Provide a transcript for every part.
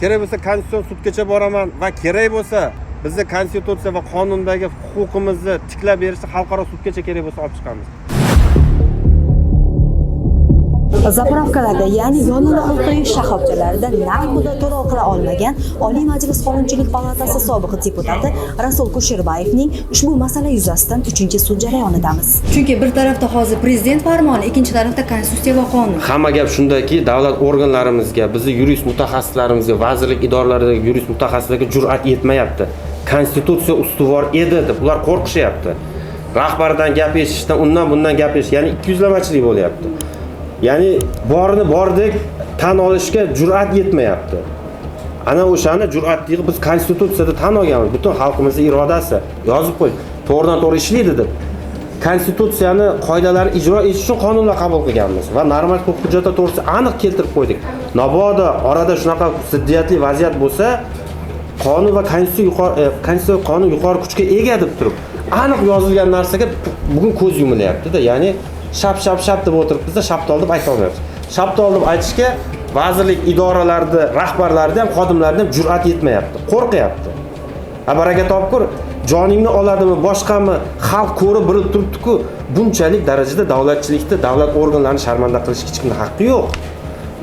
Kerak bo'lsa, Konstitutsion sudgacha boraman va kerak bo'lsa, bizni konstitutsiya va qonundagi huquqimizni tiklab berishni xalqaro sudgacha kerak bo'lsa olib chiqamiz. Заправка larda, ya'ni yonilg'i quyish shoxobchalarida naqd pulda to'lov qila olmagan Oliy Majlis Qonunchilik palatasi sobiq deputati Rasul Kusherbayevning ushbu masala yuzasidan 3-sud jarayonidamiz. Chunki bir tarafda hozir prezident farmoni, ikkinchi tarafda konstitutsiya va qonun. Hamma gap shundaki, davlat organlarimizga, bizni yurist mutaxassislarimizga, vazirlik idoralaridagi yurist mutaxassislarga jur'at yetmayapti. Konstitutsiya ustuvor edi deb ular qo'rqishyapti. Rahbardan gap eshitishdan, undan bundan gap eshitish, ya'ni ikkiyuzlamachilik bo'lyapti. Ya'ni borini bordek tan olishga jur'at yetmayapti. Ana o'shani jur'atni yig'ib biz konstitutsiyada tan olganmiz. Butun xalqimizning irodasi yozib qo'y, to'g'ridan to'g'ri ishlaydi deb. Konstitutsiyani qoidalarini ijro etish uchun qonunlar qabul qilganmiz va normativ huquq hujjatlar to'g'risida aniq keltirib qo'ydik. Mabodo orada shunaqa ziddiyatli vaziyat bo'lsa, qonun va konstitutsiya yuqori, konstitutsiya qonun yuqori kuchga ega deb turib, aniq yozilgan narsaga bugun ko'z yumilyapti-da. Ya'ni shap shap shap deb o'tiribmiz-da, shaptol deb ayta olmayapmiz. Shaptol deb aytishga vazirlik idoralarida rahbarlarida ham, xodimlarida ham jur'at yetmayapti, qo'rqyapti. Ha, baraka topkur, joningni oladimi, boshqami, xalq ko'rib bilib turibdi-ku, bunchalik darajada davlatchilikda davlat organlarini sharmanda qilishga hech kimning haqqi yo'q.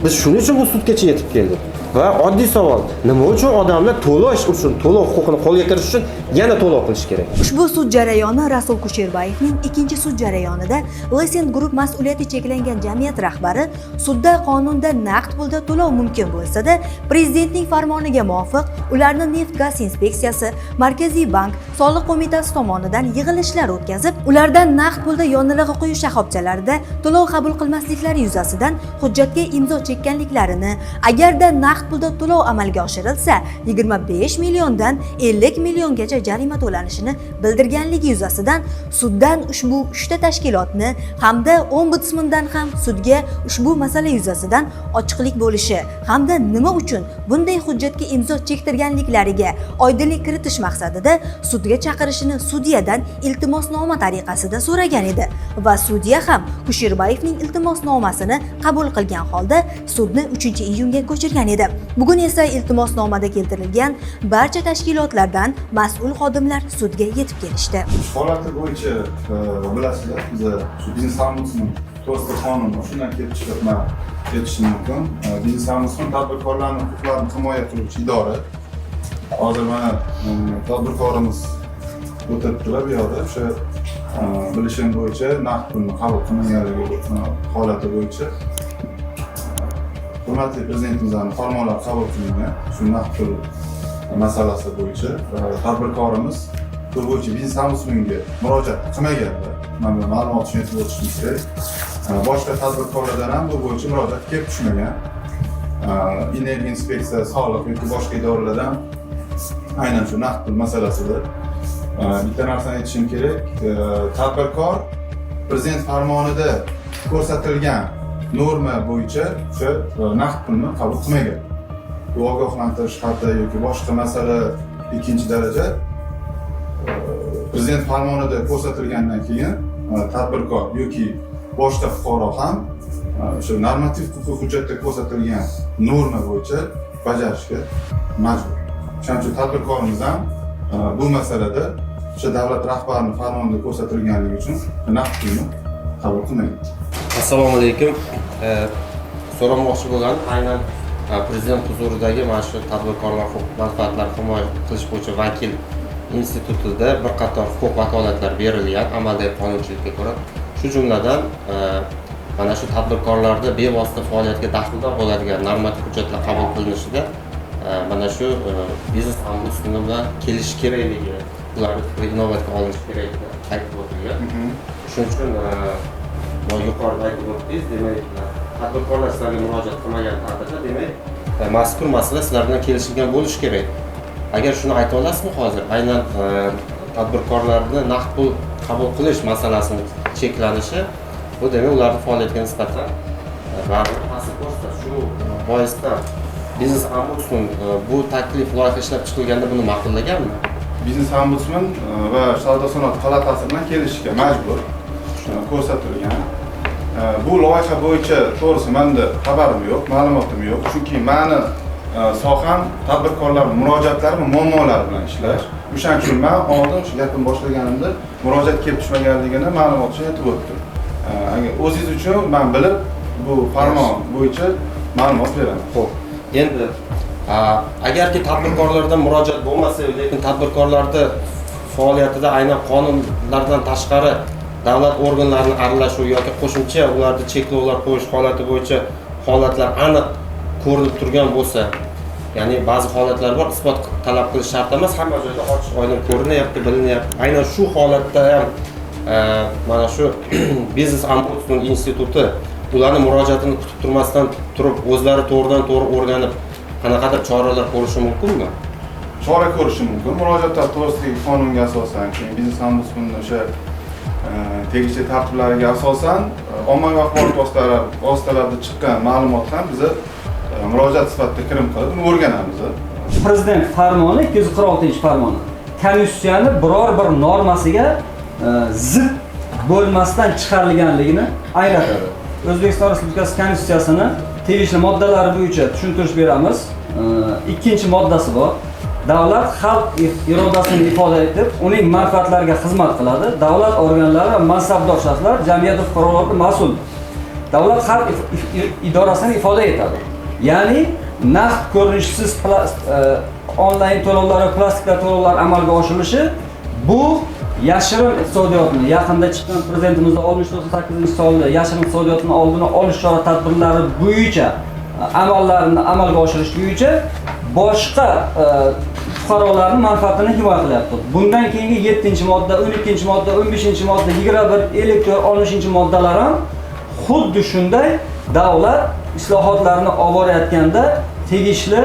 Biz shuning uchun bu sudgacha yetib keldik. Va oddiy savol, nima uchun odamlar to'lash uchun, to'lov huquqini qo'lga kiritish uchun yana to'lov qilish kerak? Ushbu sud jarayoni Rasul Kusherbayevning ikkinchi sud jarayonida Lesent Group mas'uliyati cheklangan jamiyat rahbari sudda qonunda naqd pulda to'lov mumkin bo'lsa-da, prezidentning farmoniga muvofiq ularni neft gaz inspeksiyasi, Markaziy bank, Soliq qo'mitasi tomonidan yig'ilishlar o'tkazib, ulardan naqd pulda yonilg'i quyish shoxobchalarida to'lov qabul qilmasliklari yuzasidan hujjatga imzo chekkanliklarini, agarda naqd pulda to'lov amalga oshirilsa, 25 milliondan 50 milliongacha jarima to'lanishini bildirganligi yuzasidan suddan ushbu uchta tashkilotni hamda ombudsmandan ham sudga ushbu masala yuzasidan ochiqlik bo'lishi hamda nima uchun bunday hujjatga imzo chektirganliklariga oydinlik kiritish maqsadida sudga chaqirishini sudyadan iltimosnoma tariqasida so'ragan edi va sudya ham Kusherbayevning iltimosnomasini qabul qilgan holda sudni 3-iyunga ko'chirgan edi. Bugun esa iltimosnomada keltirilgan barcha tashkilotlardan mas'ul xodimlar sudga yetib kelishdi. Holati bo'yicha bilasizlar, biza shu biznes ombudsman to'g'risida qonun bor. Shundan kelib chiqib man aytishim mumkin. Biznes ombudsman tadbirkorlarning huquqlarini himoya qiluvchi idora. Hozir mana tadbirkorimiz o'tiribdilar bu yoqda. O'sha bilishim bo'yicha naqd pulni qabul qilmaganligi holati bo'yicha hurmatli prezidentimizning farmonlari qabul qilingan shu naqd pul masalasi bo'yicha. Tadbirkorimiz bu bo'yicha biznes ombudsmanga murojaat qilmaganlar. Mana bu ma'lumot uchun aytib o'tishimiz kerak. Boshqa tadbirkorlardan ham bu bo'yicha murojaat kelib tushmagan. Energiya inspeksiya, soliq yoki boshqa idoralardan aynan shu naqd pul masalasida. Bitta narsani aytishim kerak. Tadbirkor prezident farmonida ko'rsatilgan norma bo'yicha o'sha naqd pulni qabul qilmagan. Bu ogohlantirish xati yoki boshqa masala ikkinchi daraja. Prezident farmonida ko'rsatilgandan keyin tadbirkor yoki boshqa fuqaro ham o'sha normativ huquqiy hujjatda ko'rsatilgan norma bo'yicha bajarishga majbur. Shuning uchun tadbirkorimiz ham bu masalada o'sha davlat rahbarini farmonida ko'rsatilganligi uchun naqd pulni qabul qilmagan. Assalomu alaykum. So'ramoqchi bo'lganim, aynan prezident huzuridagi mana shu tadbirkorlar huquq manfaatlarini himoya qilish bo'yicha vakil institutida bir qator huquq vakolatlar berilgan amaldagi qonunchilikka ko'ra. Shu jumladan mana shu tadbirkorlarni bevosita faoliyatiga daxldor bo'ladigan normativ hujjatlar qabul qilinishida mana shu biznes ombudsmani bilan kelishish kerakligi, ularni fikri inobatga olinishi kerakligi aytib o'tilgan. Shuning uchun yuqorida aytib o'tdingiz, demak, tadbirkorlar sizlarga murojaat qilmagan taqdirda, demak, mazkur masala sizlar bilan kelishilgan bo'lishi kerak. Agar shuni ayta olasizmi hozir, aynan tadbirkorlarni naqd pul qabul qilish masalasini cheklanishi, bu demak ularni faoliyatiga nisbatan baribir ta'sir ko'rsatadi. Shu boisdan biznes ombudsman bu taklif loyiha ishlab chiqilganda buni ma'qullaganmi? Biznes ombudsman va savdo sanoat palatasi bilan kelishishga majbur ko'rsatilgan. Bu loyiha bo'yicha to'g'risi manda xabarim yo'q, ma'lumotim yo'q, chunki mani Soham tadbirkorlar murojaatlari va muammolari bilan ishlash. O'shaning uchun men oldin shu gapimni boshlaganimda murojaat kelib tushmaganligini ma'lumot uchun aytib o'tdim. Agar o'zingiz uchun men bilib bu farmon bo'yicha ma'lumot beraman. Xo'p, endi agarki tadbirkorlardan murojaat bo'lmasa, lekin tadbirkorlarda faoliyatida aynan qonunlardan tashqari davlat organlarining aralashuvi yoki qo'shimcha ularda cheklovlar qo'yish holati bo'yicha holatlar aniq ko'rinib turgan bo'lsa, ya'ni ba'zi holatlar bor, isbot talab qilish shart emas, hamma joyda ochiq oydin ko'rinyapti, bilinyapti. Aynan shu holatda ham mana shu biznes ombudsman instituti ularni murojaatini kutib turmasdan turib o'zlari to'g'ridan to'g'ri o'rganib qanaqadir choralar ko'rishi mumkinmi? Chora ko'rishi mumkin. Murojaatlar to'g'risidagi qonunga asosan, keyin biznes ombudsmanning o'sha tegishli tartiblariga asosan ommaviy axborot vositalarida chiqqan ma'lumot ham biza murojaat sifatida kirim qilib, uni o'rganamiz. Prezident farmoni 246-farmoni konstitutsiyani biror bir normasiga zid bo'lmasdan chiqarilganligini anglatadi. O'zbekiston Respublikasi Konstitutsiyasini tegishli moddalari bo'yicha tushuntirish beramiz. 2-moddasi bor. Davlat xalq irodasini ifoda etib, uning manfaatlariga xizmat qiladi. Davlat organlari va mansabdor shaxslar jamiyat va fuqarolarga mas'uldir. Davlat xalq idorasini ifoda etadi. Ya'ni naqd ko'rinishsiz onlayn to'lovlar va plastiklar to'lovlar amalga oshirilishi bu yashirin iqtisodiyotni, yaqinda chiqqan prezidentimizning 6098-sonli yashirin iqtisodiyotni oldini olish chora tadbirlari bo'yicha amallarni amalga oshirish bo'yicha boshqa fuqarolarning manfaatini himoya qilyapti. Bundan keyingi 7-modda, 12-modda, 15-modda, 21, 54, 60-moddalar ham xuddi shunday davlat islohotlarini olib borayotganda tegishli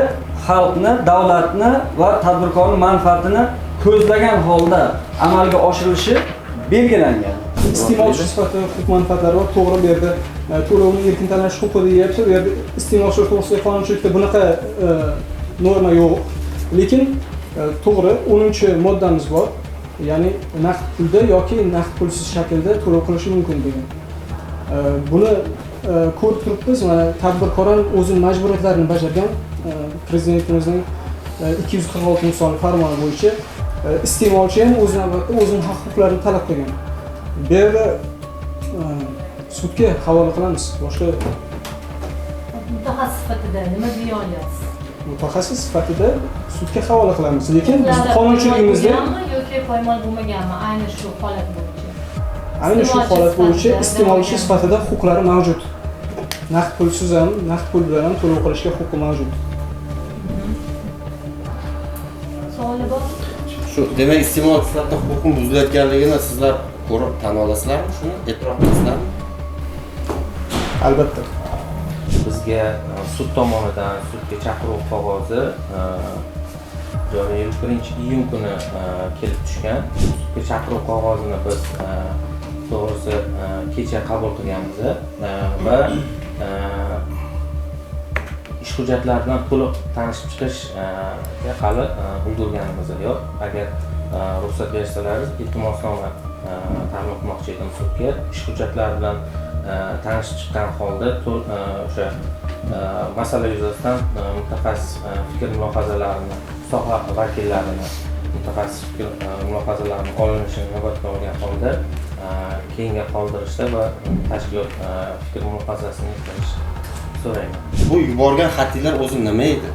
xalqni, davlatni va tadbirkorning manfaatini ko'zlagan holda amalga oshirilishi belgilangan. Iste'molchi sifatida huquq manfaatlari bor, to'g'ri bu yerda to'lovni erkin tanlash huquqi deyapti. Bu yerda iste'molchilar to'g'risidagi qonunchilikda bunaqa norma yo'q. Lekin to'g'ri 10-moddamiz bor. Ya'ni naqd pulda yoki naqd pulsiz shaklda to'lov qilishi mumkin degan. Buni ko'rib turibmiz, mana tadbirkor ham o'zining majburiyatlarini bajargan prezidentimizning 246-sonli farmoni bo'yicha iste'molchi ham o'z navbatida o'zining haq-huquqlarini talab qilgan. Bu yerda sudga havola qilamiz. Boshqa mutaxassis sifatida nima deya olasiz? Mutaxassis sifatida sudga havola qilamiz, lekin biz qonunchiligimizda yoki poymol bo'lmaganmi ayni shu holat bo'yicha? Ayni shu holat bo'yicha iste'molchi sifatida huquqlari mavjud. Naqd pulsiz ham, naqd pul bilan ham to'lov qilishga huquqi mavjud. Savol bor? Shu demak iste'molchi sifatida huquqning buzilayotganligini sizlar ko'rib tan olasizlarmi, shuni e'tirof qilasizlarmi? Albatta. Bizga sud tomonidan sudga chaqiruv qog'ozi 21-iyun kuni kelib tushgan. Sudga chaqiruv qog'ozini biz to'g'risi kecha qabul qilganmiz va ish hujjatlari bilan to'liq tanishib chiqishga hali ulgurganimiz yo'q. Agar ruxsat bersalaringiz, iltimosnoma taqdim qilmoqchi edim sudga. Ish hujjatlari bilan tanishib chiqqan holda o'sha masala yuzasidan mutaxassis fikr mulohazalarini, soha vakillarini mutaxassis fikr mulohazalarini olinishini inobatga olgan holda keyinga qoldirishda va tashkilot fikr mulohazasini yetkazishni so'rayman. Bu yuborgan xatinglar o'zi nima edi?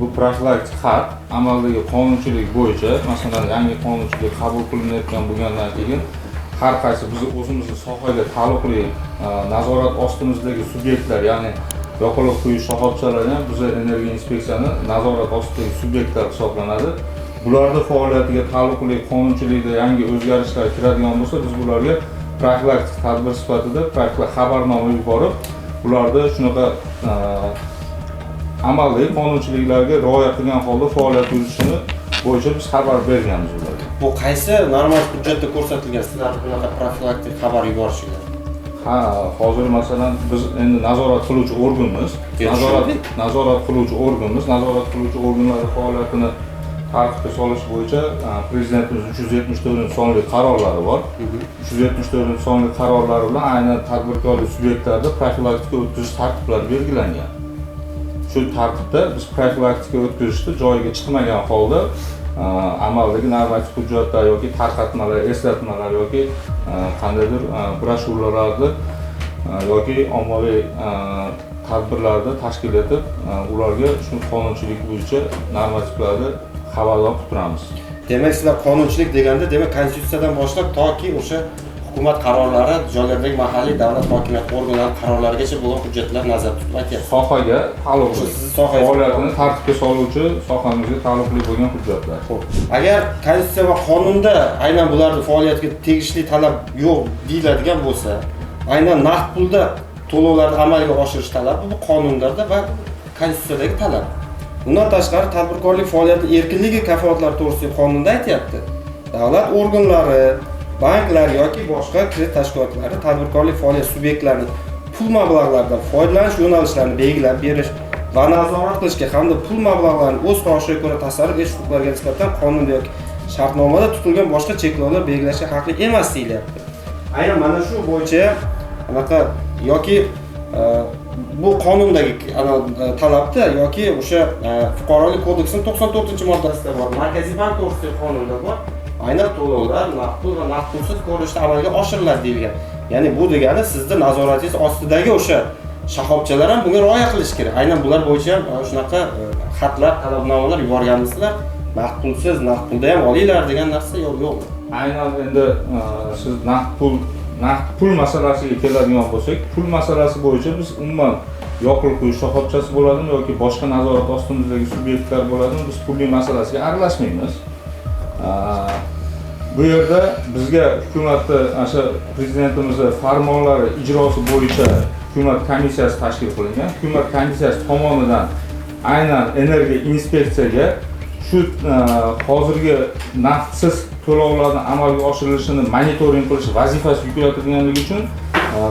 Bu profilaktik xat amaldagi qonunchilik bo'yicha, masalan, yangi qonunchilik qabul qilinayotgan bo'lgandan keyin har qaysi biz o'zimizni sohaga taalluqli nazorat ostimizdagi subyektlar, ya'ni yoqilg'i quyish shoxobchalari ham biza energiya inspeksiyani nazorat ostidagi subyektlar hisoblanadi. Bularning faoliyatiga taalluqli qonunchilikda yangi o'zgarishlar kiradigan bo'lsa, biz bularga profilaktik tadbir sifatida profilaktik xabarnoma yuborib, ularda shunaqa amaldagi qonunchiliklarga rioya qilgan holda faoliyat yuritishini bo'yicha biz xabar berganmiz ularga. Bu qaysi normativ hujjatda ko'rsatilgan sizlar bunaqa profilaktik xabar yuborishinglar? Ha, hozir masalan biz endi nazorat qiluvchi organmiz. Nazorat qiluvchi organmiz. Nazorat qiluvchi organlar faoliyatini tartibga solish bo'yicha prezidentimiz 374-sonli qarorlari bor. 374-sonli qarorlari bilan aynan tadbirkorlik subyektlarida profilaktika o'tkazish tartiblari belgilangan. Shu Shu tartibda biz profilaktika o'tkazishda joyiga chiqmagan holda amaldagi normativ hujjatlar yoki tarqatmalar, eslatmalar yoki qandaydir broshyuralarni yoki ommaviy tadbirlarni tashkil etib, ularga shu qonunchilik bo'yicha normativlarni xabardor qilib turamiz. Demak, sizlar qonunchilik deganda, demak, konstitutsiyadan boshlab toki o'sha hukumat qarorlari, joylardagi mahalliy davlat hokimiyati organlari qarorlarigacha bo'lgan hujjatlar nazarda tutib aytyapsiz. Sohaga taalluqli, sizni sohangizga faoliyatini tartibga soluvchi sohamizga taalluqli bo'lgan hujjatlar. Xo'p. Agar konstitutsiya va qonunda aynan bularning faoliyatiga tegishli talab yo'q deyiladigan bo'lsa, aynan naqd pulda to'lovlarni amalga oshirish talabi bu qonunlarda va konstitutsiyadagi talab. Bundan tashqari tadbirkorlik faoliyati erkinligi kafolatlari to'g'risidagi qonunda aytyapti. Davlat organlari, banklar yoki boshqa kredit tashkilotlari tadbirkorlik faoliyati subyektlarining pul mablag'laridan foydalanish yo'nalishlarini belgilab berish va nazorat qilishga hamda pul mablag'larini o'z xohishiga ko'ra tasarruf etish huquqlariga nisbatan qonunda yoki shartnomada tutilgan boshqa cheklovlar belgilashga haqli emas deyilyapti. Aynan mana shu bo'yicha anaqa yoki bu qonundagi talabda yoki o'sha fuqarolik kodeksining 94-moddasida bor, Markaziy bank to'g'risidagi qonunda bor. Aynan to'lovlar naqd pul va naqd pulsiz ko'rinishda amalga oshiriladi deyilgan. Ya'ni bu degani sizni nazoratingiz ostidagi o'sha shoxobchalar ham bunga rioya qilish kerak. Aynan bular bo'yicha ham shunaqa xatlar, talabnomalar yuborganmisizlar? Naqd pulsiz, naqd pulda ham olinglar degan narsa yo'q. Aynan endi siz naqd pul masalasiga keladigan bo'lsak, pul masalasi bo'yicha biz umuman yoqilg'i quyish shoxobchasi bo'ladimi yoki boshqa nazorat ostimizdagi subyektlar bo'ladimi, biz pulli masalasiga aralashmaymiz. Bu yerda bizga hukumatni, o'sha prezidentimizning farmonlari ijrosi bo'yicha hukumat komissiyasi tashkil qilingan. Hukumat komissiyasi tomonidan aynan energiya inspeksiyaga shu hozirgi naqdsiz to'lovlarni amalga oshirilishini monitoring qilish vazifasi yuklatilganligi uchun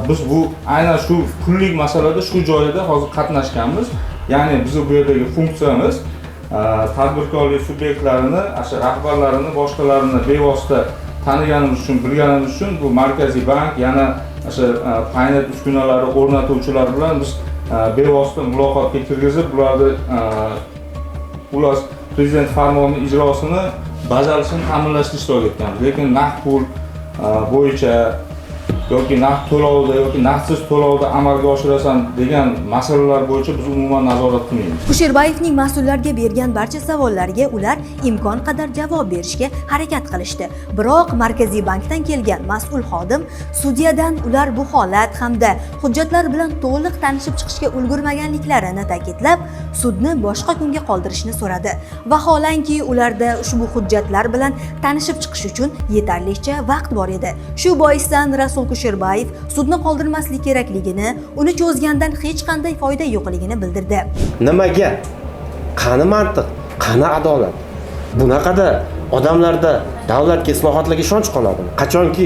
biz bu aynan shu pullik masalada shu joyda hozir qatnashganmiz. Ya'ni bizning bu yerdagi funksiyamiz tadbirkorlik subyektlarini, o'sha rahbarlarini, boshqalarini bevosita taniganimiz uchun, bilganimiz uchun bu Markaziy bank, yana o'sha paynet uskunalari o'rnatuvchilar bilan biz bevosita muloqotga kirgizib, bularni ular prezident farmonining ijrosini bajarishini ta'minlashda ishtirok etganmiz. Lekin naqd pul bo'yicha yoki naqd to'lovda yoki naqdsiz to'lovda amalga oshirasan degan masalalar bo'yicha biz umuman nazorat qilmaymiz. Kusherbayevning mas'ullarga bergan barcha savollariga ular imkon qadar javob berishga harakat qilishdi. Biroq Markaziy bankdan kelgan mas'ul xodim sudyadan ular bu holat hamda hujjatlar bilan to'liq tanishib chiqishga ulgurmaganliklarini ta'kidlab, sudni boshqa kunga qoldirishni so'radi. Vaholanki ularda ushbu hujjatlar bilan tanishib chiqish uchun yetarlicha vaqt bor edi. Shu boisdan Rasul Kusherbayev sudni qoldirmaslik kerakligini, uni cho'zgandan hech qanday foyda yo'qligini bildirdi. Nimaga? Qani mantiq, qani adolat? Bunaqada odamlarda davlatga, islohotlarga ishonch qoladimi? Qachonki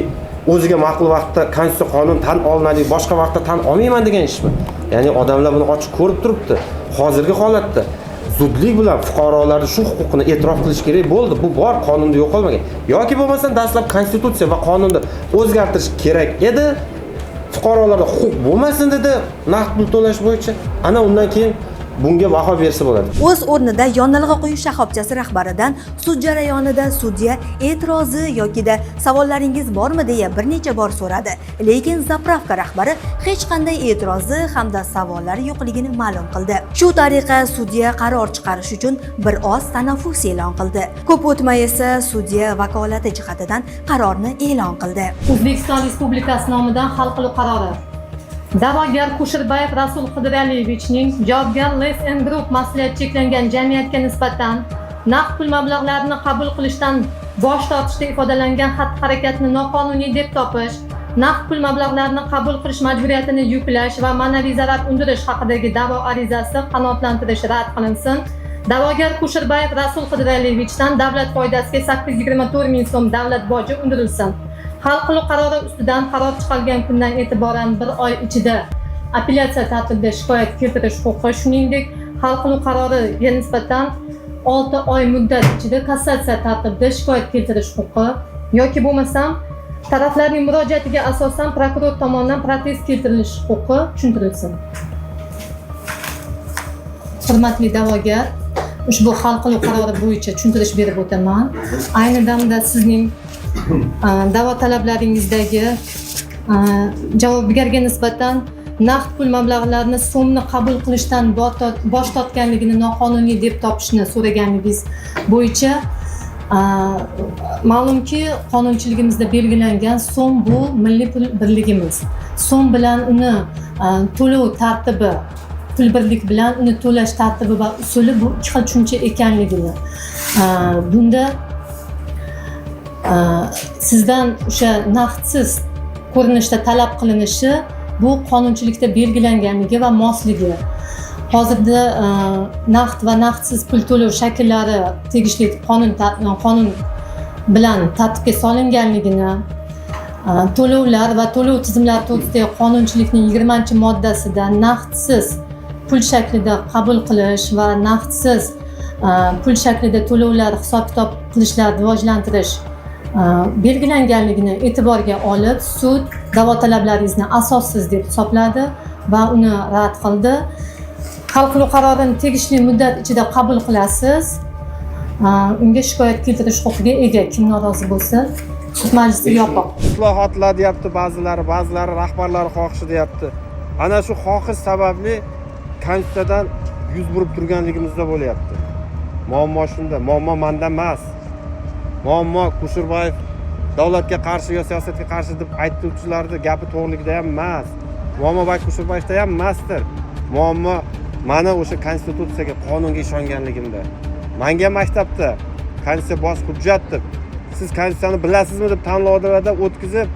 o'ziga ma'qul vaqtda konstitutsiya qonun tan olinadi, boshqa vaqtda tan olmayman degan ishmi? Ya'ni odamlar buni ochiq ko'rib turibdi. Hozirgi holatda zudlik bilan fuqarolarning shu huquqini e'tirof qilish kerak bo'ldi. Bu bor, qonunda yo'qolmagan. Yoki bo'lmasa dastlab konstitutsiya va qonunni o'zgartirish kerak edi. Fuqarolarda huquq bo'lmasin dedi naqd pul to'lash bo'yicha. Ana undan keyin bunga baho bersa bo'ladi. O'z o'rnida yonilg'i quyish shoxobchasi rahbaridan sud jarayonida sudya e'tirozi yokida savollaringiz bormi deya bir necha bor so'radi. Lekin zapravka rahbari hech qanday e'tirozi hamda savollari yo'qligini ma'lum qildi. Shu tariqa sudya qaror chiqarish uchun bir oz tanaffus e'lon qildi. Ko'p o'tmay esa sudya vakolati jihatidan qarorni e'lon qildi. O'zbekiston Respublikasi nomidan hal qiluv qarori. Da'vogar Kusherbayev Rasul Qidiraliyevichning javobgar Les Group mas'uliyati cheklangan jamiyatga nisbatan naqd pul mablag'larini qabul qilishdan bosh tortishda ifodalangan xatti-harakatni noqonuniy deb topish, naqd pul mablag'larini qabul qilish majburiyatini yuklash va ma'naviy zarar undirish haqidagi da'vo arizasi qanoatlantirish rad qilinsin. Da'vogar Kusherbayev Rasul Qidiraliyevichdan davlat foydasiga 824 ming so'm davlat boji undirilsin. Hal qiluv qarori ustidan qaror chiqargan kundan e'tiboran bir oy ichida apellyatsiya tartibida shikoyat keltirish huquqi, shuningdek, hal qiluv qaroriga nisbatan 6 oy muddat ichida kassatsiya tartibida shikoyat keltirish huquqi yoki bo'lmasam taraflarning murojaatiga asosan prokuror tomonidan protest keltirilish huquqi tushuntirilsin. Hurmatli da'vogar, ushbu hal qiluv qarori bo'yicha tushuntirish berib o'taman. Ayni damda sizning da'vo talablaringizdagi javobgarga nisbatan naqd pul mablag'larini so'mni qabul qilishdan bosh tortganligini noqonuniy deb topishni so'raganligingiz bo'yicha, ma'lumki, qonunchiligimizda belgilangan so'm bu milliy pul birligimiz. So'm bilan uni to'lov tartibi, pul birlik bilan uni to'lash tartibi va usuli bu ikki xil tushuncha ekanligini, bunda sizdan o'sha naqdsiz ko'rinishda talab qilinishi bu qonunchilikda belgilanganligi va mosligi, hozirda naqd va naqdsiz pul to'lov shakllari tegishli qonun bilan tartibga solinganligini, to'lovlar va to'lov tizimlari to'g'risidagi qonunchilikning 20-moddasida naqdsiz pul shaklida qabul qilish va naqdsiz pul shaklida to'lovlar hisob kitob qilishlarni rivojlantirish belgilanganligini e'tiborga olib, sud da'vo talablaringizni asossiz deb hisobladi va uni rad qildi. Hal qiluv qarorini tegishli muddat ichida qabul qilasiz. Unga shikoyat keltirish huquqiga ega kim norozi bo'lsa, sud majlisi yopiq. Islohotlar deyapti ba'zilari, ba'zilari rahbarlar xohishi deyapti. Ana shu xohish sababli konstitutsiyadan yuz burib turganligimizda bo'lyapti. Muammo shunda, muammo manda emas. Muammo Kusherbayev davlatga qarshi yo siyosatga qarshi deb aytuvchilarni gapi to'g'riligida ham emas. Muammo balki Kusherbayevda ham emasdir. Muammo mani o'sha konstitutsiyaga, qonunga ishonganligimda. Manga maktabda konstitutsiya bosh hujjat deb, siz konstitutsiyani bilasizmi deb tanlovlarda o'tkazib,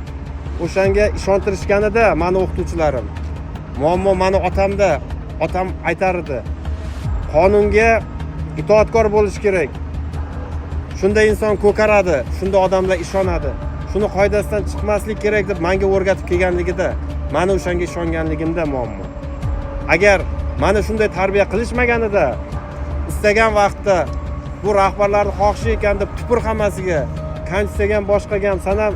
o'shanga ishontirishganida mani o'qituvchilarim. Muammo mani otamda, otam aytar edi. Qonunga itoatkor bo'lish kerak. Shunda inson ko'karadi, shunda odamlar ishonadi. Shuni qoidasidan chiqmaslik kerak deb menga o'rgatib kelganligida, mani o'shanga ishonganligimda muammo. Agar mana shunday tarbiya qilishmaganida, istagan vaqtda bu rahbarlarni xohishi ekan deb tupur hammasiga, konstitutsiyaga ham boshqaga ham, san ham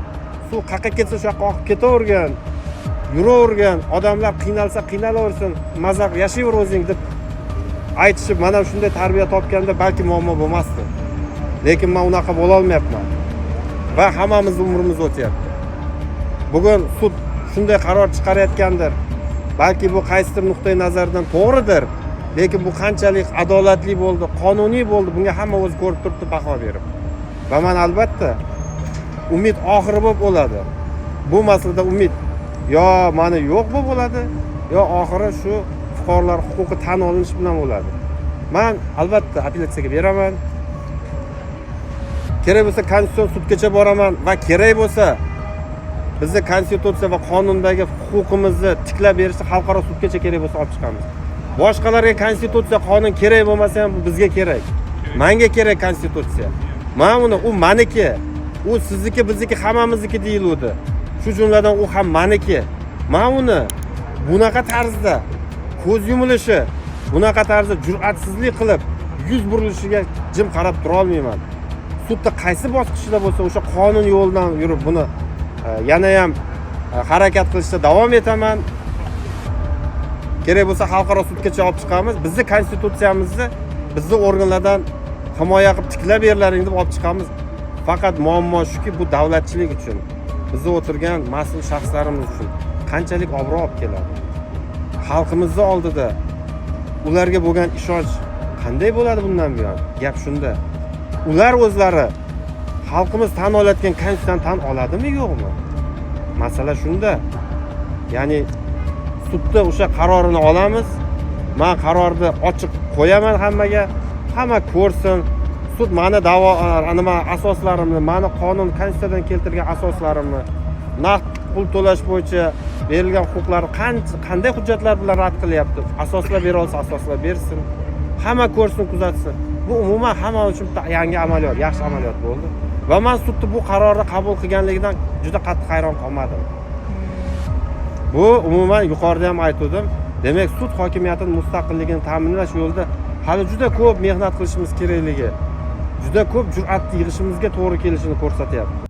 suv qayerga ketsa shu yoqqa oqib ketavergan, yuravergan, odamlar qiynalsa qiynalaversin, maza qilib yashayver o'zing deb aytishib, mana shunday tarbiya topganda balki muammo bo'lmasdi. Lekin men unaqa bo'la olmayapman. Va hammamiz umrimiz o'tyapti. Bugun sud shunday qaror chiqarayotgandir. Balki bu qaysidir nuqtai nazardan to'g'ridir, lekin bu qanchalik adolatli bo'ldi, qonuniy bo'ldi, bunga hamma o'zi ko'rib turibdi, baho berib. Va men albatta umid oxiri bo'lib o'ladi. Bu masalada umid yo mani yo'q bo'lib o'ladi, yo oxiri shu fuqarolar huquqi tan olinishi bilan bo'ladi. Men albatta apellyatsiyaga beraman. Kerak bo'lsa konstitutsion sudgacha boraman va kerak bo'lsa bizni konstitutsiya va qonundagi huquqimizni tiklab berishni xalqaro sudgacha kerak bo'lsa olib chiqamiz. Boshqalarga konstitutsiya, qonun kerak bo'lmasa ham bu bizga kerak. Menga kerak konstitutsiya. Men uni, u meniki, u sizniki, bizniki, hammamizniki deyiluvdi. Shu jumladan u ham meniki. Men uni bunaqa tarzda ko'z yumilishi, bunaqa tarzda jur'atsizlik qilib yuz burilishiga jim qarab tura olmayman. Sudda qaysi bosqichida bo'lsa o'sha qonun yo'lidan yurib buni yana ham harakat qilishda davom etaman. Kerak bo'lsa xalqaro sudgacha olib chiqamiz. Bizni konstitutsiyamizni bizni organlardan himoya qilib tiklab berlaring deb olib chiqamiz. Faqat muammo shuki, bu davlatchilik uchun, bizni o'tirgan mas'ul shaxslarimiz uchun qanchalik obro' olib keladi. Xalqimizni oldida ularga bo'lgan ishonch qanday bo'ladi bundan buyon? Gap shunda. Ular o'zlari xalqimiz tan olayotgan konstitutsiyani tan oladimi, yo'qmi? Masala shunda. Ya'ni sudda o'sha qarorini olamiz. Men qarorni ochiq qo'yaman hammaga, hamma ko'rsin. Sud meni da'vo nima asoslarimni, meni qonun konstitutsiyadan keltirgan asoslarimni, naqd pul to'lash bo'yicha berilgan huquqlarni qanday hujjatlar bilan rad qilyapti? Asoslab bera olsa asoslab bersin. Hamma ko'rsin, kuzatsin. Bu umuman hamma uchun bitta yangi amaliyot, yaxshi amaliyot bo'ldi. Va men sudni bu qarorni qabul qilganligidan juda qattiq hayron qolmadim. Bu umuman yuqorida ham aytgandim. Demak, sud hokimiyatining mustaqilligini ta'minlash yo'lida hali juda ko'p mehnat qilishimiz kerakligi, juda ko'p jur'at yig'ishimizga to'g'ri kelishini ko'rsatyapti.